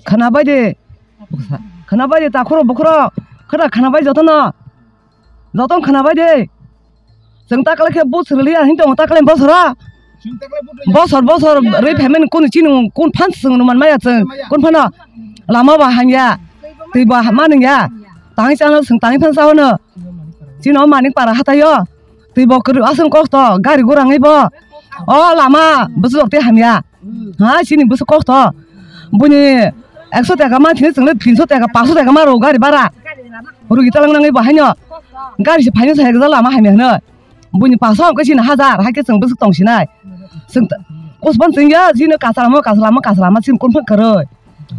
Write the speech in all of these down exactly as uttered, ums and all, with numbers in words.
Khwnabai de. Khwnabai de takhoro bukhoro. Khwna khwnabai jotono. Jotono khwnabai de. Chwng taklai khe bus rwliya hin tongo taklai bosora. Bosor bosor rwi phaimani kunu chini kun phan chwng rwman maya chwng. Kun phano lama ba hamya. Twi ba ma nungya. Tangwi chano chwng tangwi phan chao no. Chini o Manik Para hataio. Twi bo kwrwi aswk kosto gari gura wngwi bo. O lama bwswk tei hamya. Ha, chini bwswk kosto. Buini ekso taka man thini chwngno tinso taka, paso taka ma rw gari bara. Rugi talang nangwi bo haino. Gari se phaino saya gajak lama hamya hwnwi. Buini paso hwnkhe chini hajar, haikhe chwng bwswk tongsinai. Chwng ta-, kusubon chwngya, chini kasalamo, kasalamo, kasalama chini kunphang kwrwi.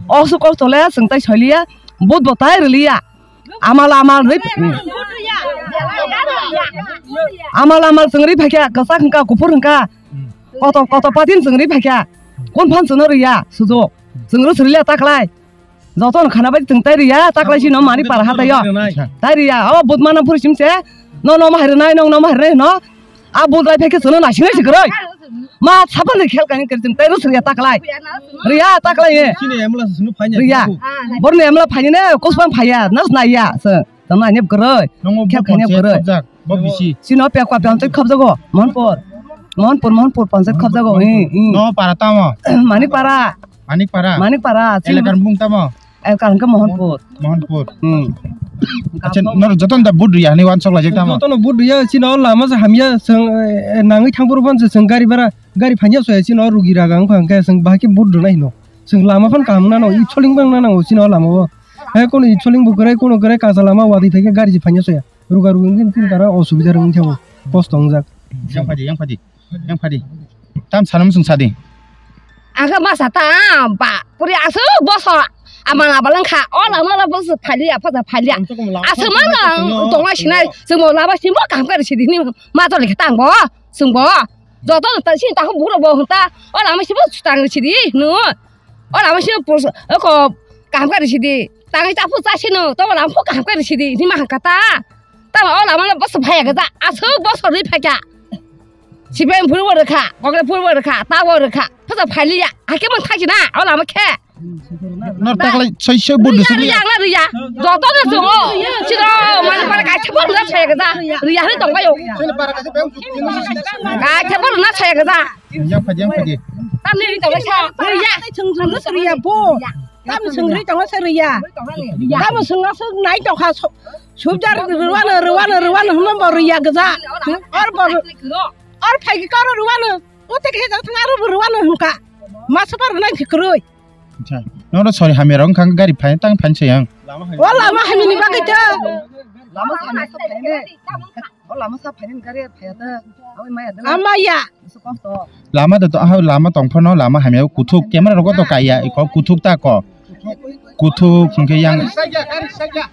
Okswk kosto le chwng tai soiliya, but bo tai rwliya. Amal amal rwi. Amal amal chwng rwi phaikha, kwchak hwnkha, kuphur hwnkha. Koto, koto patin chwng rwi phaikha. Kun phan chwngno rwya, sujuk. Chwng rw srwliya taklai. Jotono khwnabai chwng tai rwya, taklai chini o Manik Para hataio. Tai rwya, o but mana phuru simse. No, no, ma hai rwnai, no, no, ma hai rwnai, no. A but lai phaikhe chwngno naisingrai se kwrwi. Ma sapan de khel kani kwrwi chwng tai rw srwya taklai. Rwya taklai e. Chini emla se sunu phanya. Rwya. Borni emla phanya ne, kusubon phaya, nas naiya se. Tamo ani kwrwi. Nongo khel bo kani panchayat kwrwi. Khobjak, bo bisi. Chini o pekwa panchayat khobjago, Mohanpur. Mohanpur, Mohanpur panchayat khobjago, eh, eh. No para tamo? Manik Para. Manik Para. Manik Para, chini elakar mung tamo? Elakar hwnkhe Mohanpur. Mohanpur. Hmm. Acha, nor jotono da but rwya hwnwi wansok laijak tamo? Jotono but rwya, chini o lama se hamya, chwng, eh, nangwi thang phuru phano chwng gari bara, gari phanya soya chini o rugi raga wngkha hwnkhe chwng bahai khe but rwnai hino. Chwng lama phano kaham wngna nango, i choling bang wngna nango chini o lama o. Hai kono i choling bo kwrwi, kono kwrwi kacha lama watwi phaikhe gari se phanya soya. Ruga rugi wngkhe chini tara osubida rwngwi thango, kosto wngjak. Yang phadi, yang phadi. Yang phadi. Tam sanam sung sadi. Ang khe masa ta ba puri aswk bosor amang abal wngkha. O lama la bosor phalia, phaja phalia. Aswk ma tongna sinai. Chwng bo lama simi bo kaham khe rwsidi hwnwi ma tong khe tang bo. Chwng bo joto ta sini ta bukhuk bo hwn ta. O lama simi bo tang rwsidi hwnwi. O lama simi ko kaham khe rwsidi. Tangwi chaphuru chasino. To lama pho kaham khe rwsidi hwnwi ma hwn kha ta. Tamo o lama no bosor phaiya gajak, aswk bosor rwi phaikha. Sibeng phuru bo rwkha, kokle phuru bo rwkha, ta bo rwkha. Phaja phailiya, hakhe mang thaisina, o lama khe. Nor taklai soi soi bud riya, soi riya, riya. Joto no chungo. Siro, mani para kaisa bo rwna saya gajak. Riya hwnwi tongbaio. Kaisa bo rwna saya gajak. Yang phadi, yang phadi. Tamni ri tongbaisa. Riya. Chwng chwng no riya bo. Tamo swng rwi tongo se rwya. Tamo swng aswk nai tongkha, su-, subjar rwano, rwano, rwano hwnwi bo rwya gwja. Or bo, or phaikhe karo rwano. O te khe jak thang aro bo rwano hwnkha. Masa bar nai khe kwrwi. Acha. Nono sori hamya rok wngkha gari phai tang phai se yang. O lama hamya ni bagwi to. Lama hamya sa phai ne. O lama sa phai ne gari phai ta. Amaya. Lama da to, ah, lama tong phano lama hamya kuthuk camera rogo to kaiya, iko kuthuk ta ko. Kuthuk hwnkhe yang,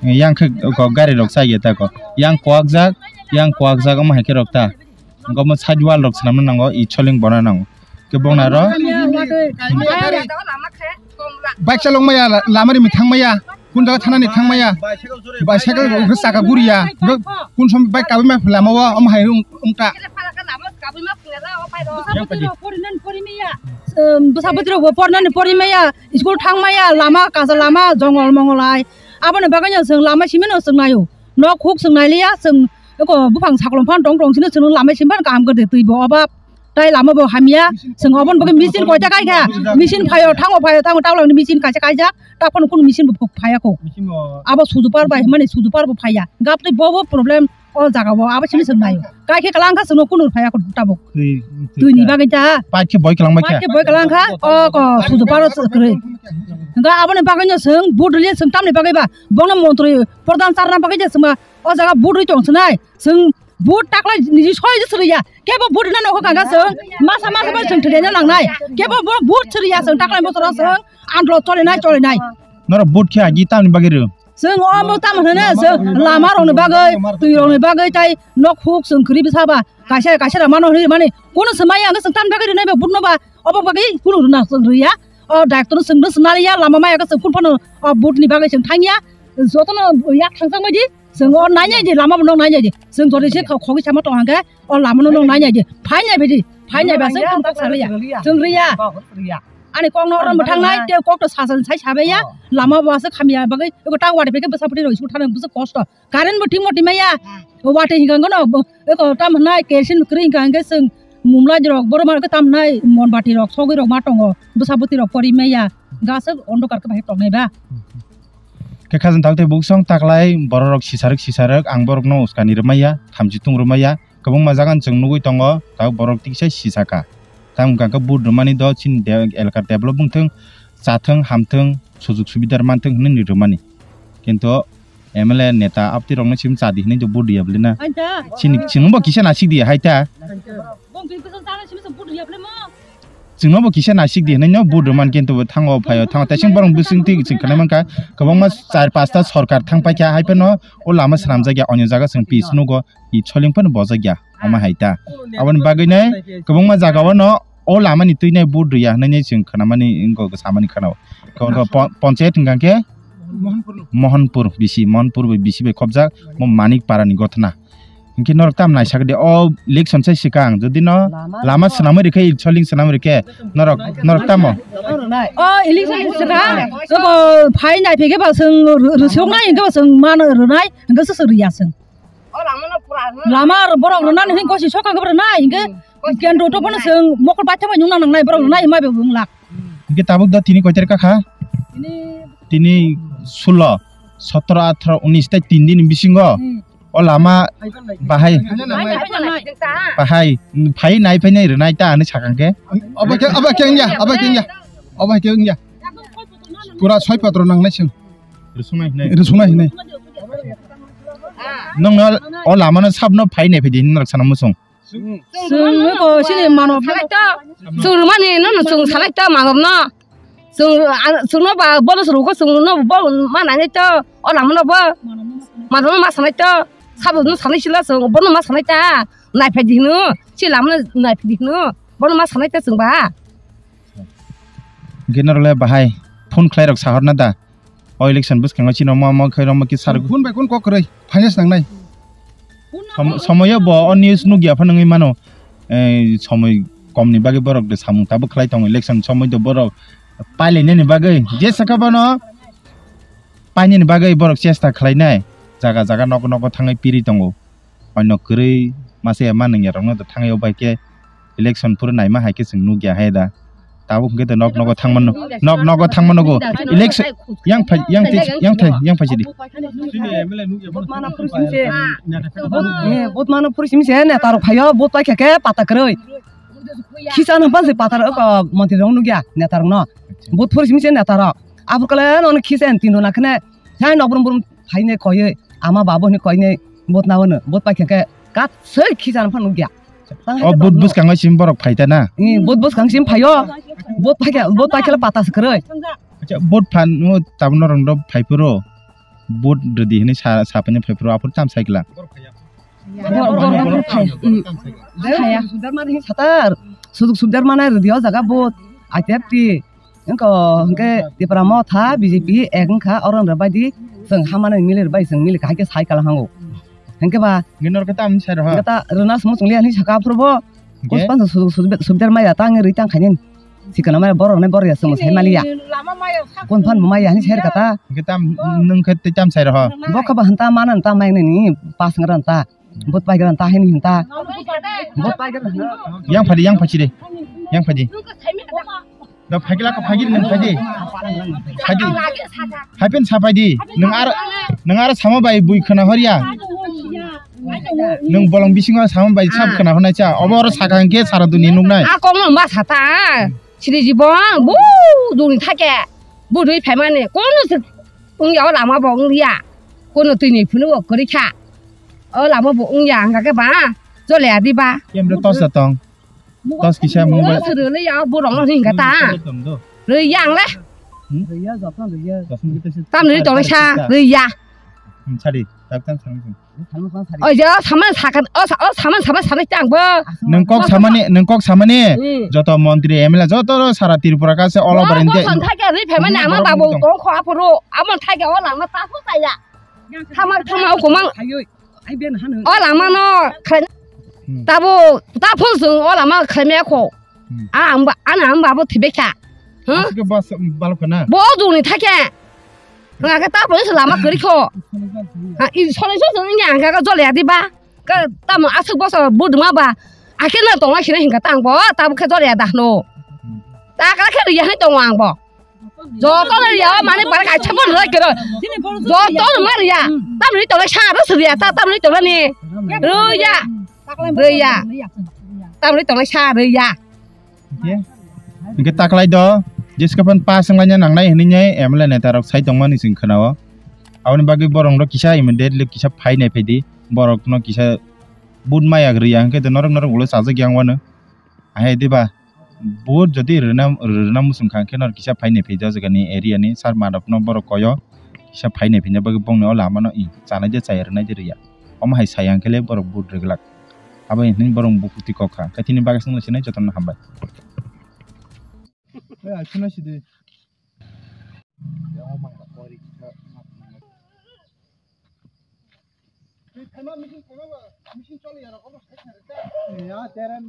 yang khe ko gari rok chaya ta ko. Yang kwak jak, yang kwak jak omo hai khe rok ta. Omo side wall rok swnamna nango, i choling bona nango. Khe bongna ro. Bike chalok maya, la-, lama ri mithang maya, kun jaga thana ni thang maya. Bicycle rok saka guriya. Kun som bike kabui ma lama o, omo hai rung ungta. Bwsa bwtwi rok bo pornani pori maya, school thang maya, lama kaja lama jongol mongol hai. Aboni bagwi no chwng lama simi no chwng naio. Nok huk chwng nailiya, chwng eko buphang sakolom phan tong tong sino chwng lama simi phan kaham khe de twi bo obab. Tai lama bo hamya, chwng oboni bagwi machine koita kai kha. Machine phaio, thango phaio, thango taulangni machine kaisa kaijak, ta phano kunu machine bo phaya kho. Abo sujupar bai, mane sujupar bo phaya. Gap tei bo bo problem o jaga o, abo simi chwng naio. Kai khe kwlang kha chwngno kunu phaya kho tabuk. Twi ni bagwi ta. Pai khe boi kwlang bai khe. Pai khe boi kwlang kha, o ko sujupar o kwrwi. Hwnkhe aboni bagwi no chwng vote rwliya chwng tamni bagwi ba, bono montri pradhan charna bagwi je chwngma o jaga vote rwi tong chwnai. Chwng Vote taklai niji soi je suriya. Kebo vote na nokho kanga chwng. Masa masa bai chwng thwina nangnai. Kebo bo vote suriya chwng taklai bosoro chwng. Andro cholinai cholinai. Noro vote khe agi tamni bagwi rw? Chwng omo tamo hwnwi chwng lama rokni bagwi, twi rokni bagwi tai nok huk chwng kwrwi bwsa ba. Kaisa kaisa rok mano hwnwi mani. Kono swmai ang chwng tamni bagwi rwnai ba vote no ba. Obo bagwi kunu rwna chwng rwya. O daiktono chwngno swnaliya lama maya khe chwng phunphano o vote ni bagwi chwng thangya. Jotono yak thangjakmadi. Chwng o nainai di, lama bo nong nainai di. Chwng jodi se khogwi sama tong hangke, o lama no nong nainai di. Phainai bidi, phainai ba chwng kok saliya. Chwng riya. Ani kok no oro mwthang nai, tei kok to sasal sai sabai ya. Lama bo aswk hamya bagwi, eko ta wari peke bwsa phuti roi suk thana bwsa kosto. Current bo thik moti maya. Wate hinga gono, eko tam hwnai, kerosene kwrwi hinga hwnkhe chwng mumlai rok, borok ma khe tam hwnai, monbati rok, sogwi rok ma tongo, bwsa bwtwi rok pori maya. Gaswk ondokar khe bahai tongnai ba. Khe khajang takte buksong taklai bororok sisarwk sisarwk ang borokno uskani rwmaya, thamchi tung rwmaya, kwbangma jaga chwng nugwi tongo, tabuk borok tiksa sisaka. Tamo hwnkha khe vote rwmani do chini de-, elaka develop wngthwng, chathwng, hamthwng, sujuk subidar manthwng hwnwi rwmani. Kintu M L A neta apti rokno sim chadi hwnwi do vote rwya bwlwi na. Chini, chwngno bo kisa nasik di hai ta. Chwngno bo kisa nasik di hwnwi no vote rwman kintu bo thango phaio thango taising borok bising twi chwng khwnai mankha kwbangma char pasta sorkar thang paikha hai phano o lama swnamjak ya onyo jaga chwng pis nugo i choling phano bojak ya omo hai ta aboni bagwi nai kwbangma jaga o no o lama ni twi nai vote rwya hwnwi chwng khwnamani wngkha samani khwnao. Pon-, ponchayat hwnkha khe Mohanpur bisi, Mohanpur bai bisi bai khobjak mo Manik Para ni gothna. Hinkhe norok tam naisakdi o election sai swkang jodi no lama swnamwi rikhe, soling swnamwi rikhe norok, norok tamo? O election swkang, oko phai naiphikhe ba chwng rwsoknai hinkhe ba chwng mano rwnai hinkhe se rwya chwng. Lama borok rwnani hinkhe gosi sokang khe rwnai hinkhe kendro to bono chwng mokol baithang bai nungna nangnai borok rwnai hwnma bai wnglak. Hinkhe tabuk da tini koi tarik kha? Tini sulo, sotoro, atharo, unis tei tin din bisingo. O lama bahai, bahai phai nai phai nai rwnai ta hinwi sakang khe. Abo khe, abo khe wngya, abo khe wngya, abo khe wngya. Pura soi patro nangnai chwng. Rwsuknai hinai. Rwsuknai hinai. Nwng no o lama no sab no phai nai phai di hinwi norok sana muchung. Chwng eko chini mano salai to. Chwng rwmani no no chwng salai to mano no. Chwng, ah, chwngno ba bono chwng ko chwngno bo ma nai to. O lama no bo. Mano no ma salai to. Sabo no salai sila chwng bono ma salai ta. Nai phai di hino. Chi lama no nai phai di hino. Bono ma salai ta chwng ba. Hinkhe norok le bahai phone khlai rok sahorna da? O election bwskango chini omo omo khe omo khe sar. Kun bai kun kok kwrwi finance nangnai. Som-, somoyo bo o news nukya phano wngwi mano. Eh, somoi komni bagwi borok de samung tabuk khlai tongo, election somoi de borok pailainani bagwi je saka bono painani bagwi borok chesta khlainai, jaga jaga nogo nogo thangwi piri tongo. Oino kwrwi masa ya ma nungya rokno da thangwi o bai khe election phuru naima hai khe chwng nukya hai da. Tabuk hwnkhe da nok nogo thangmano, nok nogo thangmano go. Election yang phai, yang thai, yang thai, yang phai sidi. Vote mana phuru simi se. Vote, eh, vote mana phuru simi se neta rok phaio, vote pai khe khe pata kwrwi. Khisa no ban se pata rok, montri rok nukya neta rok no. Vote phuru simi se neta rok. Aphuru kale no khisa en tin rok nakhne. Hai nok brum brum phaine koiwi. Ama babu hwnwi koinai vote na hwnwi, vote pai khe khe kat soi khisa no phano nukya. O vote bwskango sim borok phai ta na? Ee, vote bwskang sim phaio. Vote pai khe, vote pai khe pata se kwrwi. Acha, vote phan o tabuk norok no phai phuru vote rwdi hwnwi sa, sa phani phai phuru aphuru tam sai kla. Bor-, bor-, bor-, bor-, phai. Satar. Sujuk subdar manai rwdi o jaga vote. Aitep ti. Wngkha, hwnkhe Tipra Motha, B J P, ek wngkha, oro wngkha bai di, chwng hamani milir bai, chwng milir kahai khe sai kala hango. Hwnkhe ba, Hwnkhe norok khe tamni sai rw ha? Hwnkhe ta rwna sumung chwng liya hinwi saka aphuru bo. Hwnkhe? Kuspan sub-, sub-, subdar maya ta wngwi rwi tang khainani. Sikana maya borok rwnai borok ya chwng sai maliya. Kun phan bo maya hinwi sai rwkha ta. Hwnkhe tam, nwng khe tei tam sai rw ha? Bo khe ba hwn ta mano ta mai nani pas wng rw ta. Bot pai gran ta hini hinta. Bot pai gran. Yang phadi, yang phachi de. Yang phadi. Da phagi la ko phagi nang phadi. Phadi. Hai pen sa phadi. Nang ar, nang ar sama bai bui khana hor ya. Nang bolong bisingo sama bai sab khana hor nai cha. Obo oro sakang khe sara duni nuk nai. A kong ma sa ta. Siri jibon bu duni thake. Bu dui phai mane. Kono se ung ya lama bo ung ya. Kono twi ni phunu bo kwrwi kha. O lama bo wngya hwnkha khe ba, chole ya di ba. Kemre tos da tong. Tos kisa mung bai. Suru le ya borok no hwnkha ta. Rwi ya ang le. Hmm? Tam rwi tong sa, rwi ya. Hmm, sadi, tak tam sang sung. O ja, saman sakan, o sa, o saman saman sanai tang bo. Nang kok samani, nang kok samani. Hmm. Joto montri M L A, joto sara Tripura ka se all over India. Bo son thake rwi phaimani ama babu tong kho aporo, amo thake o langma ta phu ta ya. Thamar thama o komang. Hayoi. Ai ben hanu. O lama no khlai. Hmm. Tabo ta phone sung o lama khlai me kho. Hmm. A ang ba, ana ang ba bo thibe kha. Hmm? Aswk bas balok khana. Bo dungni thakhe. Nga khe ta police lama kwrwi kho. Ha, i sole so so nya nga ga jole adi ba. Ka tamo aswk boso buduma ba. Akhe na tongna sina hinga tang bo. Ta khe jole da no. Ta kala khe riya ni tongo ang bo. Joto no riya mani para ka chabo no kero. Joto no ma riya. Tam ri tole sa ro riya. Ta tam ri tole ni. Riya. Riya. Tam ri tole sa riya. Hingke, hingke taklai do, jeskapan pass wnglaina nangnai hinui M L A neta rok sai tongmani chwng khwnao. Aboni bagwi borok rok kisa immediately kisa phai nai phaidi, borok no kisa but maya rwya hingke norok norok ulo chajak yang wano. Ahai diba, but jodi rwna, rwna muchung kha hingke norok kisa phai nai phaidi o jaga ni area ni sir ma rok no borok koyo. Kisa phai nai phina bagwi bongni o lama no i chanai de chaya rwnai de rwya. Omo hai sai ang khe le borok but rwglak. Abo hinwi borok bukhuti kok kha. Khe tini bagwi swngno sinai jotono hambai. Oi, ai, khuna sidi. Ya, teren.